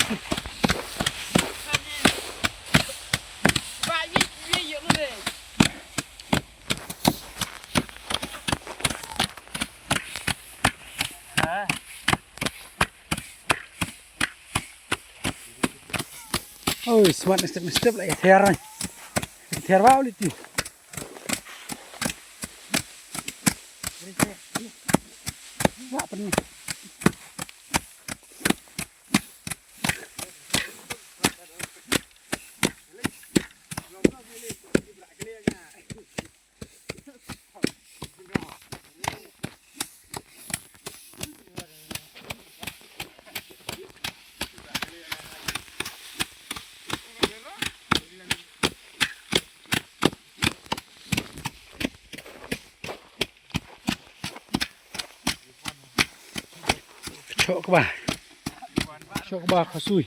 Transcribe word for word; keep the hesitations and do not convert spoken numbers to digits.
Oi, smat na step na step la ïa thiar. Thiar wa u liti. Wa pen. Chok ba. Chok ba khosui.